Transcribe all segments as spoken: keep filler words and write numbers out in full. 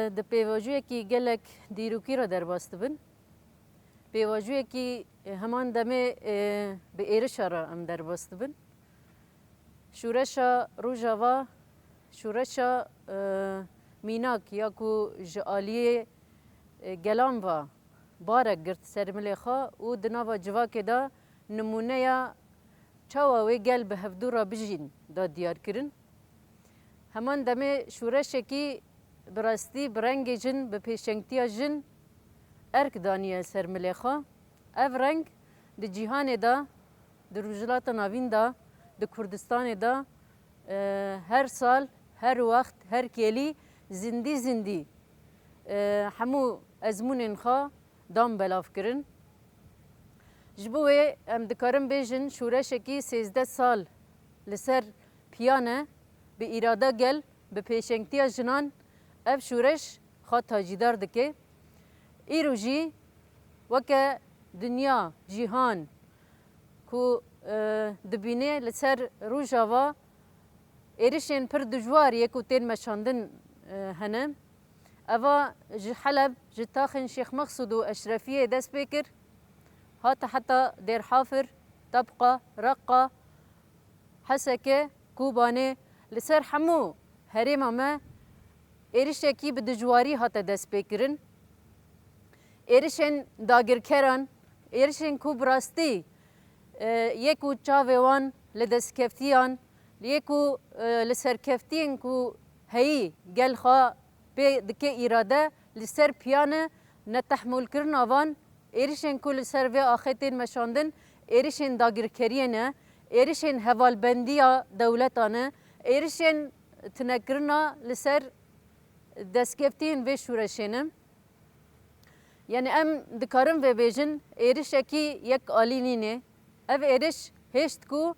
Di pêvajoyekî gelek dîrokî re derbas dibin. Pêvajoyekî, e, heman demê, e, bi êrişa re em derbas dibin. Şûreşa Rojava, şûreşa, e, mînak ya ku ji aliyê, e, gelan ve barek girt ser milê xwe û di nava civakê de nimûneya çawa wê gel bi hevdû re bijîn da diyar kirin. Heman demê şûreşekî bi rastî bi rengê jin, bi pêşengtiya jin erk daniye ser milê xwe. Ev reng di cîhanê de, di Rojhilata Navîn de, di Kurdistanê de, e, her sal, her wext, her kêlî zindî zindî, e, hemû ezmûnên xwe dan belavkirin. Ji bo wê em dikarin bêjin şûreşekî sêzdeh sal li ser piyan e, bi îrada gel, bi pêşengtiya jinan ev şûreş xwe tacîdar dike. Îro jî weke dinya, cîhan ku, e, dibîne li ser Rojava êrişên pir dijwar yê ku tên meşandin, e, hene. Eva ji Heleb, ji taxên Şêx Mexsûd û Eşrefiyê dest pê kir, hate heta Dêrhafir, Tebqa, Reqa, Heseke, Kobanê, li ser hemû herêma me êrişekî bi dijwarî hate destpêkirin. Êrişên dagirkeran, êrişên ku bi rastî, e, yê ku çavê wan li destkeftiyan, yê ku, e, li serkeftiyên ku heyî gel xwe pê dike îrade, li ser piyan e, netehmûlkirina van êrişên ku li ser vê axê tên meşandin, êrişên dagirkeriyê ne, êrişên hevalbendiya dewletan e, êrişên tinekirina li ser destkeftiyên vê şûreşê ne. Yani em dikarin vê bêjin, êrişekî yek alî nîne. Ev êriş hêşt ku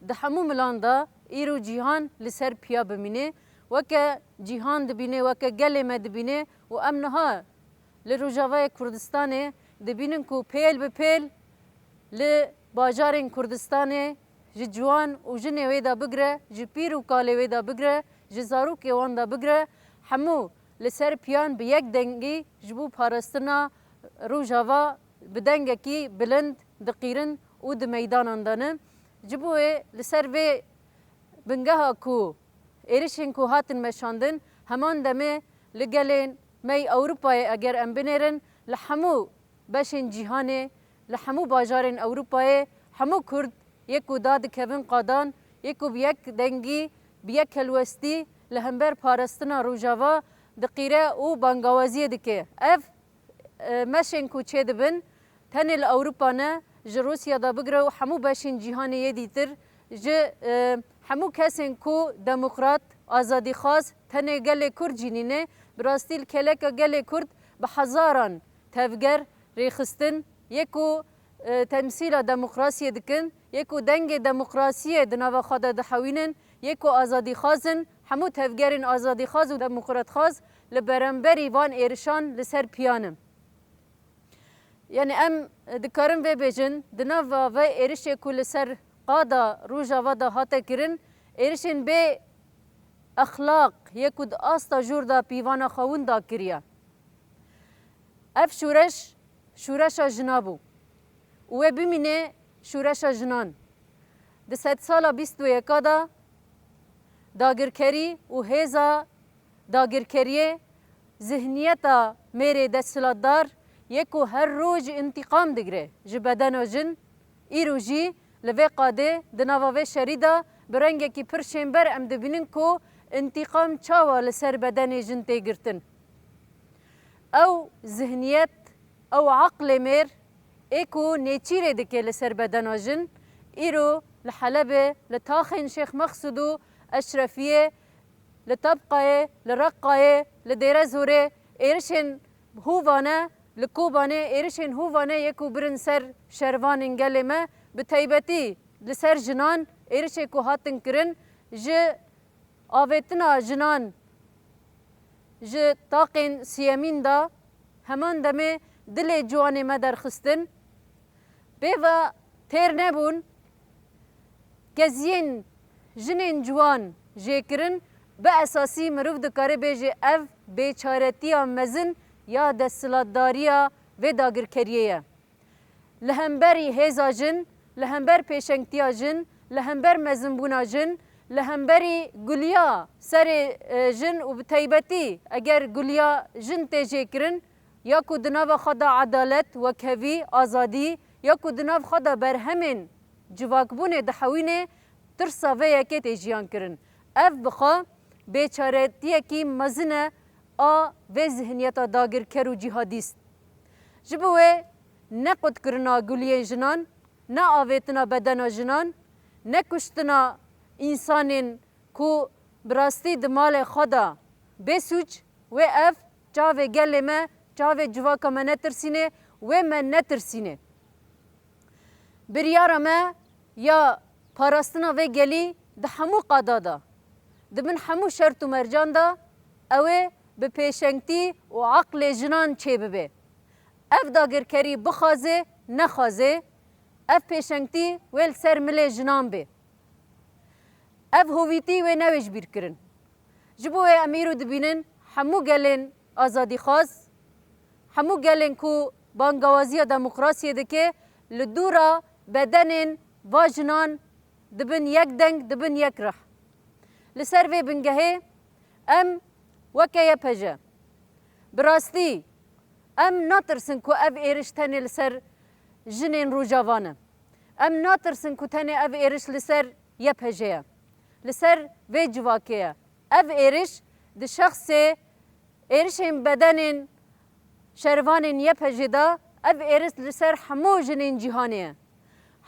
di hemû milan de îro cîhan li ser piya bimîne. Weke cîhan dibîne, weke gelê me dibîne û em niha li Rojavayê Kurdistanê dibînin ku pêl bi pêl li bajarên Kurdistanê ji ciwan û jinê wê de bigire, ji pîr û kalê wê de bigire, ji zarokê wan de bigire, hemû li ser piyan bi yek dengî ji bo parastina Rojava bi dengekî bilind diqîrin û di meydanan de ne. Ji bo wê li ser vê bingeha ku êrişên ku hatin meşandin, heman demê li gelên me yê Ewropayê eger em binêrin, li hemû beşên cîhanê, li hemû bajarên Ewropayê, hemû Kurd yê ku dadikevin qadan, yê ku bi yek dengî, bi yek helwestî li hember parastina Rojava diqîre û bangawaziyê dike. Ev, e, meşên ku çêdibin, tenê li Ewropa ne, ji Rûsya de bigire û hemû beşên cîhanê yê dîtir, ji, e, hemû kesên ku demokrat, azadîxwaz, tenê gelê Kurd jî nîne, bi rastî li keleka gelê Kurd bi hezaran tevger, rêxistin, yê ku, e, temsîla demokrasiyê dikin, yê ku dengê demokrasiyê di nava xwe de dihewînin, yê ku azadîxwaz in, hemû tevgerên azadîxwaz û demokratxwaz li beramberî van êrişan li ser piyan in. Yani em dikarin vê bêjin, di nava vê êrişê ku li ser qada Rojava de hate kirin, êrişên bê exlaq yê ku di asta jor de pîvana xwe winda kiriye. Ev şûreş, şûreşa jina bû û wê bimîne şûreşa jinan. Di sedsala bîst û yeka de dagirkerî û hêza dagirkeriyê zihniyeta mêrê desthilatdar yê ku her roj întîqam digre ji bedena jin, îro jî li vê qadê di nava vê şerî de bi rengekî pir şênber em dibînin ku întîqam çawa li ser bedenê jin tê girtin. Ew zihniyet, ew aqlê mêr ê ku nêçîrê dike li ser bedena jin, îro li Helebê, li taxên Şêx Mexsûd û Eşrefiyê, li Tebqayê, li Reqayê, li Dêrezorê êrişên hûvane, li Kobanê êrişên hûvane yê ku birin ser şervanên gelê me, bi taybetî li ser jinan êrişê ku hatin kirin, ji avêtina jinan ji taqên siyemîn de heman demê dilê ciwanê me derxistin. Pê ve têr nebûn, keziyên jinên ciwan jê kirin, bi esasî mirov dikare bêje ev bêçaretiya mezin ya desthilatdariya vê dagirkeriyê ye. Li hemberî hêza jin, li hember pêşengtiya jin, li hember mezinbûna jin, li hemberî guliya serê, e, jin û bi taybetî eger guliya jin tê jêkirin, ya ku di nava xwe de edalet, wekhevî, azadî, ya ku di nav xwe de berhemên civakbûnê dihewînê, tirsa vê yekê tê jiyan kirin. Ev bi xwe bêçaretiyekî mezin e a vê zihniyeta dagirker û cîhadîst. Ji bo wê ne qutkirina guliyên jinan, ne avêtina bedena jinan, ne kuştina însanên ku bi rastî di malê xwe de bê sûc, wê ev çavê gelê me, çavê civaka me netirsînê, wê me netirsînê. Biryara me ya parastina vê gelî di hemû qada de, di bin hemû şert û mercan de, ew ê bi pêşengtî û eqlê jinan çêbibe. Ev dagirkerî bixwaze, nexwaze, ev pêşengtî wê li ser milê jinan bê. Ev hovîtî wê newê ji bîr kirin. Ji bo wê em îro dibînin hemû gelên azadîxwaz, hemû gelên ku bangawaziya demokrasiyê dike, li dûra bedenên va jinan dibin yek deng, dibin yek rih. Li ser vê bingehê em weke Y P J, bi rastî em natirsin ku ev êriş tenê li ser jinên Rojava ne. Em natirsin ku tenê ev êriş li ser Y P J ye, li ser vê civakê ye. Ev êriş di şexsê êrişên bedenên şervanên Y P J de, ev êriş li ser hemû jinên cîhanê ye.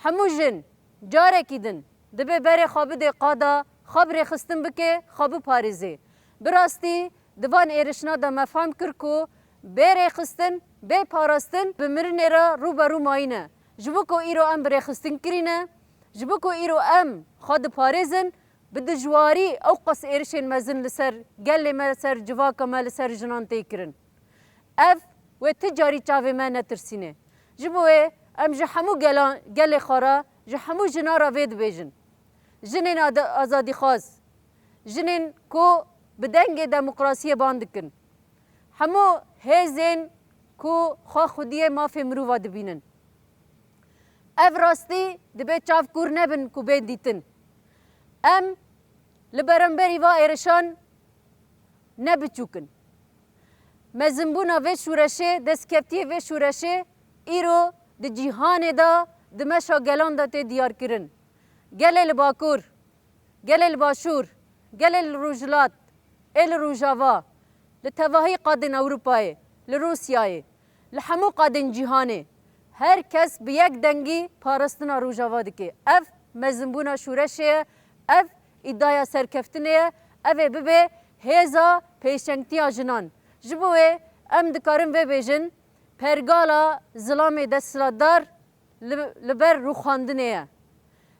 Hemû jin carekî din dibe berê xwe bidê qada, xwe bi rêxistin bike, xwe biparêzê. Bi rastî di van êrişna de me fehm kir ku bê rêxistin, bê parastin bi mirinê re rû be rû mayî ne. Ji bo ku îro em bi rêxistin kirî ne, ji bo ku îro em xwe diparêzin, bi dijwarî ew qas êrişên mezin li ser gelê me, li ser civaka me, li ser jinan tê kirin. Ev wê ti carî çavê me netirsîne. Ji bo wê em ji hemû gelan, gelê xwe re, ji hemû jina re vê dibêjin. Jinên ad-, azadîxwaz, jinên ku bi dengê demokrasiyê ban dikin, hemû hêzên ku xwe xwediyê mafê mirova dibînin. Ev rastî dibe çav kûr nebin ku bên dîtin. Em li beramberî va êrişan ne biçûk in. Mezinbûna vê şûreşê, destkeftiyê vê şûreşê îro di cîhanê de, di meşa gelan de tê diyarkirin. Gelê li Bakur, gelê li Başûr, gelê li Rojhilat, ê li Rojava, li tevahî qadên Ewropayê, li Rûsyayê, li hemû qadên cîhanê, her kes bi yek dengî parastina Rojava dike. Ev mezinbûna şûreşê ye, ev îdaya serkeftinê ye, ev ê bibe hêza pêşengtiya jinan. Ji bo wê em dikarin vê bêjin, pergala zilamê desthilatdar li, li ber rûxandinê ye.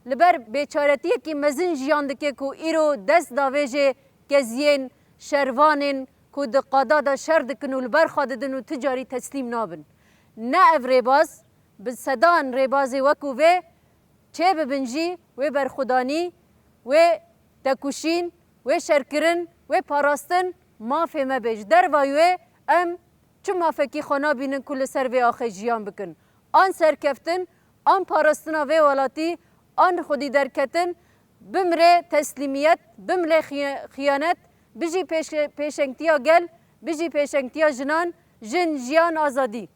Li ber bêçaretiyekî mezin jiyan dike ku îro dest davêjê keziyên, şervanên ku di qada de şer dikin û li ber xwe didin û ti carî teslîm nabin. Ne ev rêbaz, bi sedan rêbazê wekû vê çê bibin jî, wê berxwedanî, wê tekuşîn, wê şerkirin, wê parastin mafê me bê. Ji dervayî wê em çi mafekî xwe nabînin ku li ser vê axê jiyan bikin? An serkeftin, an parastina vê welatî, an xwedî derketin, bimre teslîmiyet, bimre xiye-, xiyanet, bijî pêş-, pêşengtiya gel, bijî pêşengtiya jinan, jin, jiyan, azadî.